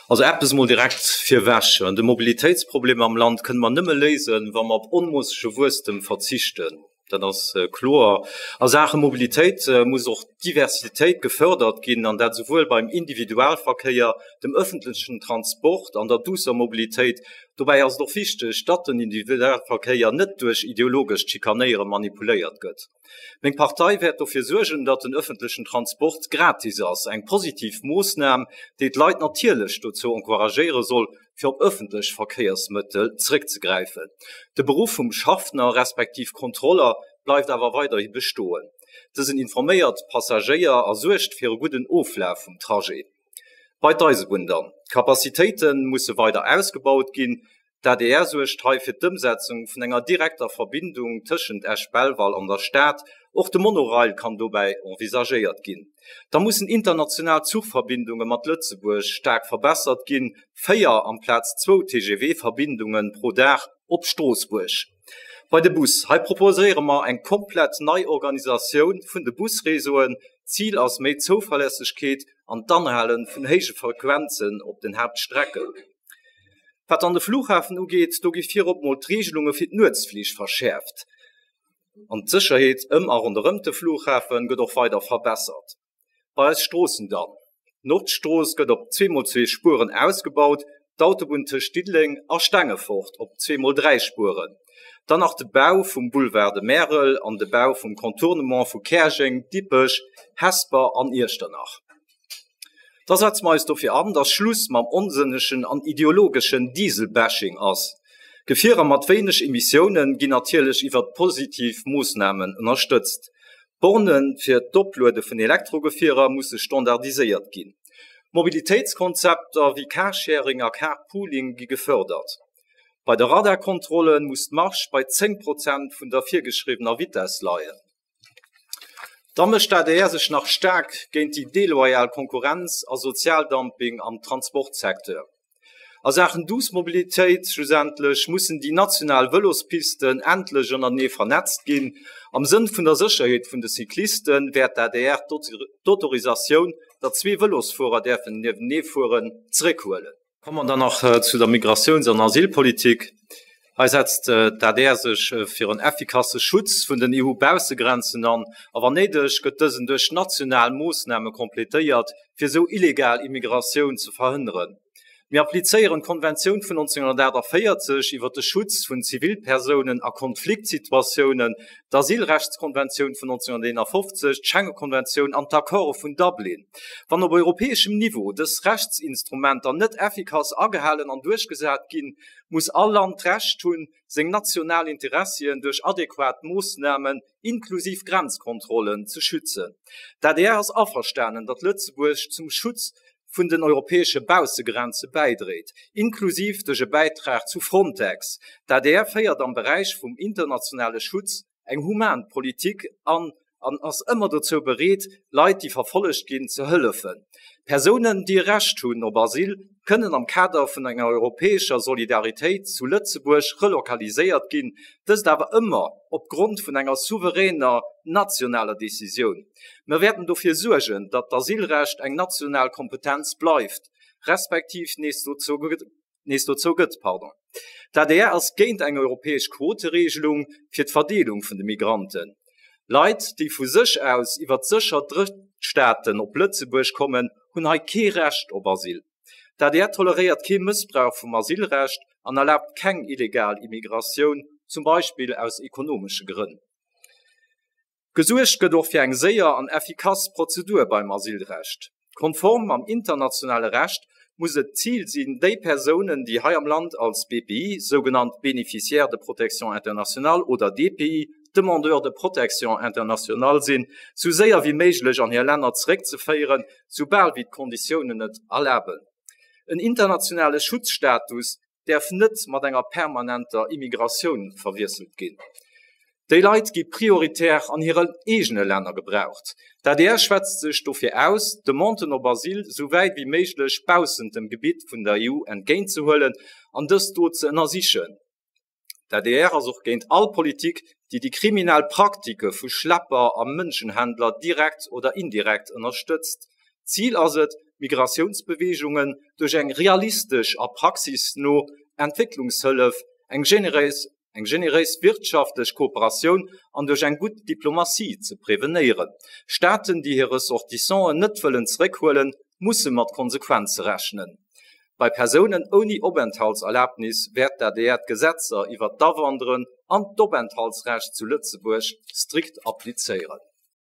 Also eppes mol direkt virwech, De Mobilitéitsproblem am Land kënne mer nëmme léisen, wa mer op onmoossege Wuesstem verzichten. Dat ass kloer. A Saache Mobilitéit muss och d'Diversitéit gefërdert ginn, an dat esouwuel beim Individualverkéier, dem ëffentlechen Transport an der duusser Mobilitéit. Dobäi ass et och wichteg, datt den Individualverkéier net duerch ideologescht Schikanéiere manipuléiert gëtt. Meng Partei wäert dofir suergen, datt den ëffentlechen Transport gratis ass, eng positiv Moossnam, déi d'Leit natierlech dozou encouragéiere soll, fir op ëffentlech Verkéiersmëttel zeréckzegräifen. De Beruff vum Schaffner respektiv Kontroller bleift awer weiderhi bestoen. Dësen informéiert d'Passagéier a suergt fir e gudden Oflaf vum Trajet. Bei d'Eisebunn dann, D'Capacitéite musse weider ausgebaut ginn. D'adr suergt hei fir d'Ëmsetzung vun enger direkter Verbindung tëschent Esch-Belval an der Stad. Och de Monorail kann dobäi envisagéiert ginn. Da mussen international Zuchverbindunge mat Lëtzebuerg staark verbessert ginn, 4 amplaz zwou TGV-Verbindunge pro Dag op Stroossbuerg. Bei de Bus, hei proposéiere mer eng komplett nei Organisatioun vun de Busreseauen. Zil ass méi Zouverlässegkeet an d'Anhale vun héije Frequenzen op den Haaptstrecken. Wat dann de Flughafen ugeet, do gi virop mol d'Reegelunge fir d'Nuetsflich verschäerft an d'Sécherheet ëm a ronderëmt de Flughafe gëtt och weider verbessert. Bei eis Stroossen dann, D'Nordstrooss gëtt op zweemol zwee Spueren ausgebaut, d'Autobunn tëscht Diddeleng a Stengefort op zweemol 3 Spueren. Dann nach de Bau vum Boulevard de Märel an de Bau vum Contournement vu Käerjeng, Dippech, Hesper an Iechternach. Da setze mer eis dofir an, dass Schluss mam onsënnegen an ideologeschen Diesel-Bashing ass. Gefierer mat wéineg Emissiounen ginn natierlech iwwert positiv Moossnamen ënnerstëtzt. D'Borne fir d'Opluede vun Elektrogefierer musse standardiséiert ginn. Mobilitéitskonzepter wéi Carsharing a Carpooling gi gefërdert. Bei de Radarkontrolle muss d'Marge bei 10 Prozent vun der virgeschriwwener Vitess leien. Da mécht d'ADR sech nach staark géint déi deloyal Konkurrenz a Sozialdumping am Transportsecteur. A Saachen duuss Mobilitéit schlussendlech mussen déi national Vëlospisten endlech ënnertenee vernetzt ginn. Am Sënn vun der Sécherheet vun de Cycliste wäert d'ADR d'Autorisatioun, datt zwee Vëlosfuerer däerfen niewenee fueren, zeréckhuelen. Komme mer dann nach zu der Migratiouns an Asylpolitik. Hei setzt d'ADR sech fir en effikasse Schutz vun den EU-Baussegrenzen an, a wann néideg gëtt dësen duerch national Moossname completéiert, fir esou illegal Immigratioun ze verhënneren. Mir applizéieren d'Konventioun vun 1948 iwwer de Schutz vun Zivilpersounen a Konfliktsituatiounen, d'Asylrechtskonventioun vun 1951, d'Schengekonventioun an d'Accorde vun Dublin. Wann op europäeschem Niveau dës Rechtsinstrumenter net effikass agehalen an duerchgesat ginn, muss all Land d'Recht hunn, seng national Interessien duerch adequat Moossnamen, inklusiv Grenzkontrollen, ze schützen. D'adr ass averstanen, datt Lëtzebuerg zum Schutz vun den europäesche Baussegrenze bäidréit, inklusiv duerch e Bäitrag zu Frontex. D'adr féiert am Beräich vum internationale Schutz eng human Politik an an ass ëmmer dozou bereet, Leit, déi verfollegt ginn, ze hëllefen. Persounen, déi e Recht hunn op Asyl, kënnen am Kader vun enger europäescher Solidaritéit zu Lëtzebuerg relokaliséiert ginn, dëst awer ëmmer op Grond vun enger souveräner nationaler Decisioun. Mer wäerten dofir suergen, datt d'Asylrecht eng national Kompetenz bleift, respektiv nees dozou nees dozou gëtt. D'adr ass géint eng europäesch Quotereegelung fir d'Verdeelung vun de Migranten. Leit, déi vu sech aus iwwer sécher Drëttstaaten op Lëtzebuerg kommen, hunn hei kee Recht op Asyl. D'adr toleréiert kee Mëssbrauch vum Asylrecht an erlaabt keng illegal Immigratioun, zum Beispill aus ekonomesche Grënn. Gesuergt gëtt och fir eng séier an effikass Prozedur beim Asylrecht. Konform mam internationale Recht muss et d'Zil sinn, déi Persounen, déi hei am Land als BPI, sougenannt Bénéficiaires de protection internationale, oder DPI, Demandeurs de protection internationale, sinn, sou séier wéi méiglech an hir Länner zeréckzeféieren, soubal wéi d'Konditiounen et erlaben. En internationale Schutzstatus däerf net mat enger permanenter Immigratioun verwiesselt ginn. Déi Leit gi prioritär an hiren eegene Länner gebraucht. D'adr schwätzt sech dofir aus, Demanden op Asyl sou wäit wéi méiglech baussent dem Gebitt vun der EU entgéintzehuelen an dës do ze ënnersichen. D'adr ass och géint all Politik, déi déi kriminell Praktike vu Schlepper a Mënschenhändler direkt oder indirekt ënnerstëtzt. Zil ass et, Migratiounsbeweegungen duerch eng realistesch a praxisno Entwécklungshëllef, eng generéis eng generéis wirtschaftlech Kooperatioun an duerch eng gutt Diplomatie ze prevenéieren. Staaten, déi hir Ressortissanten net wëllen zeréckhuelen, musse mat Konsequenze rechnen. Bei Persounen ouni Openthaltserlabnis wäert d'ADR d'Gesetzer iwwer d'Awanderen an d'Openthaltsrecht zu Lëtzebuerg strikt applizéieren.